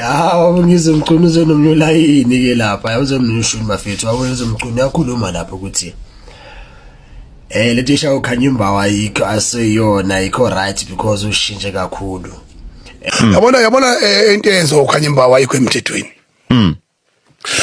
Hawu, Ngizwe Mchunu uzenomnyulayini ke lapha, uzomnushuni bafethu, wabona uZomchunu yakhuluma lapho ukuthi lento isha uKhanyimba ayikho, aseyona, ayikho right because ushintshe kakhulu. Yabona, into eyenziwa uKhanyimba ayikho emthethweni.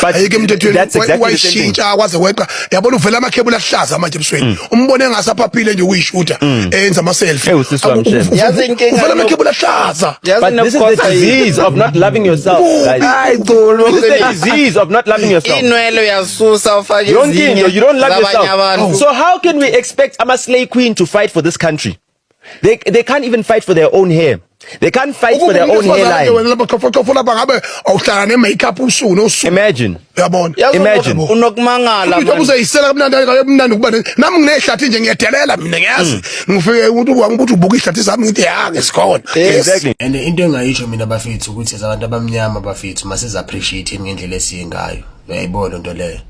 But Ayikho emthethweni. that's exactly the same thing. Wayishintsha kwaze kweqa, yabona, uvela amakhebula ahlaza manje ebusweni, umbone engasaphaphile nje ukuyishuta, enza ama selfie. Eh, usisi wami, shame. Yazi inkinga Uvela amakhebula ahlaza. Yazi But this is the disease of not loving yourself, guys. Hayi, Xulu. This is the disease of not loving yourself. Inwele uyasusa ufake Yonke ezinye into, you don't love zabanye yourself. abantu. So how can we expect ama slay queen to fight for this country? They can't even fight for their own hair. They can't fight for their own hairline. Wena lapha chofo chofo lapha, ngabe awuhlala ne makeup usuku nosuku. Imagine. Uyabona? Yazi Imagine. unokumangala Into man. uzeyisela kamnandi, kamnandi ukuba nami nginehlathi nje, ngiyadelela mina, ngiyazi. Ngifike ukuthi wangibuthi ubuka ihlathi zami, ngithi ya, ngesikhona. Exactly. And into engayisho mina bafethu ukuthi abantu abamnyama bafethu masiz appreciate ngendlela esiyengayo. Uyayibona into leyo?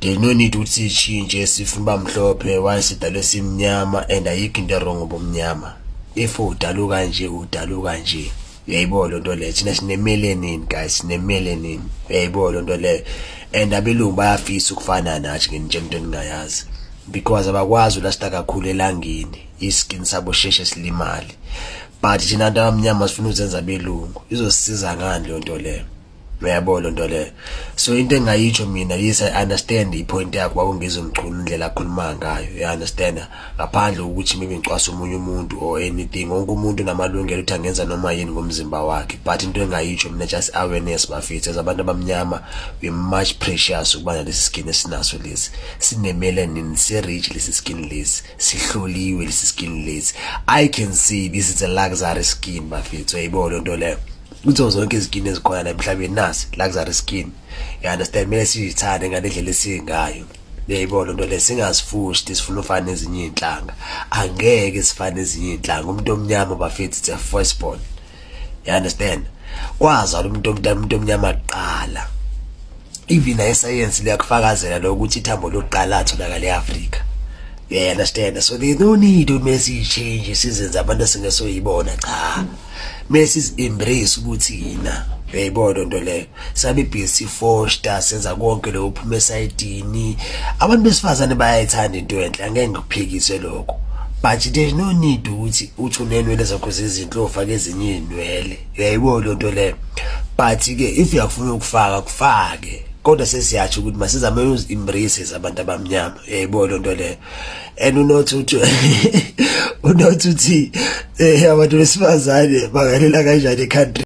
There's no need ukuthi sishintshe, sifuna uba mhlophe. Why sidalwe simnyama? And ayikho into wrong ngobumnyama. If udaluka nje, udaluka nje. Uyayibona into leyo? Thina sine-melanin, guys, sine-melanin. Uyayibona into leyo? And abelungu bayafisa ukufana nathi, nginitshela into eningayazi, because abakwazi ulasta kakhulu elangeni, iskin sabo sheshe silimale, but thina abantu abamnyama sifuna ukuzenza belungu. Izosisiza ngani leyo nto leyo? Uyayibona into leyo? So into engayitsho mina, yes, I understand ipoint yakho kwakuNgizwe Mchunu, indlela akhuluma ngayo, you understand, ngaphandle kokuthi maybe ngicwasa omunye umuntu or anything. Wonke umuntu unamalungelo ukuthi angenza noma yini ngomzimba wakhe, but into engayitsho mina, just awareness bafethu, as abantu abamnyama we much precious ukuba nalesi skin esinaso lesi, sine-melanin, si-rich lesi skin lesi, sihloliwe lesi skin lesi. I can see this is a luxury skin bafethu. Uyayibona into leyo? Kuzo zonke izikini ezikhona la emhlabeni, nasi luxury skin, you understand? Kumele siyithande ngale ndlela esingayo. Uyayibona into le? Singazifushi, sifuna ufana nezinye iy'nhlanga. Angeke sifane nezinye iy'nhlanga. Umuntu omnyama bafethu, it's a firstborn, you understand? Kwazala umuntu omnyama, umuntu omnyama kuqala. Even nayesayensi liyakufakazela lokho ukuthi ithambo lokuqala latholakala e-Afrika, you understand? So there's no need ukuthi mele siyi-change, sizenze abantu esingesoyibona. Cha, mele sizi-embrace ukuthi yina. Uyayibona into leyo? Sabe busy foster, senza konke lokho, phuma esayidini. Abantu besifazane bayayithanda into enhle, angeke ngikuphikise lokho, but there's no need ukuthi uthi unenwele zakho zizinhle ufake ezinye iy'nwele. Uyayibona into leyo? But-ke if uyakufuna ukufaka, kufake, kodwa sesiyatsho ukuthi masizame uzi-embrace as abantu abamnyama. Uyayibona into leyo? And unothi uthi abantu besifazane bangalela kanjani e-country?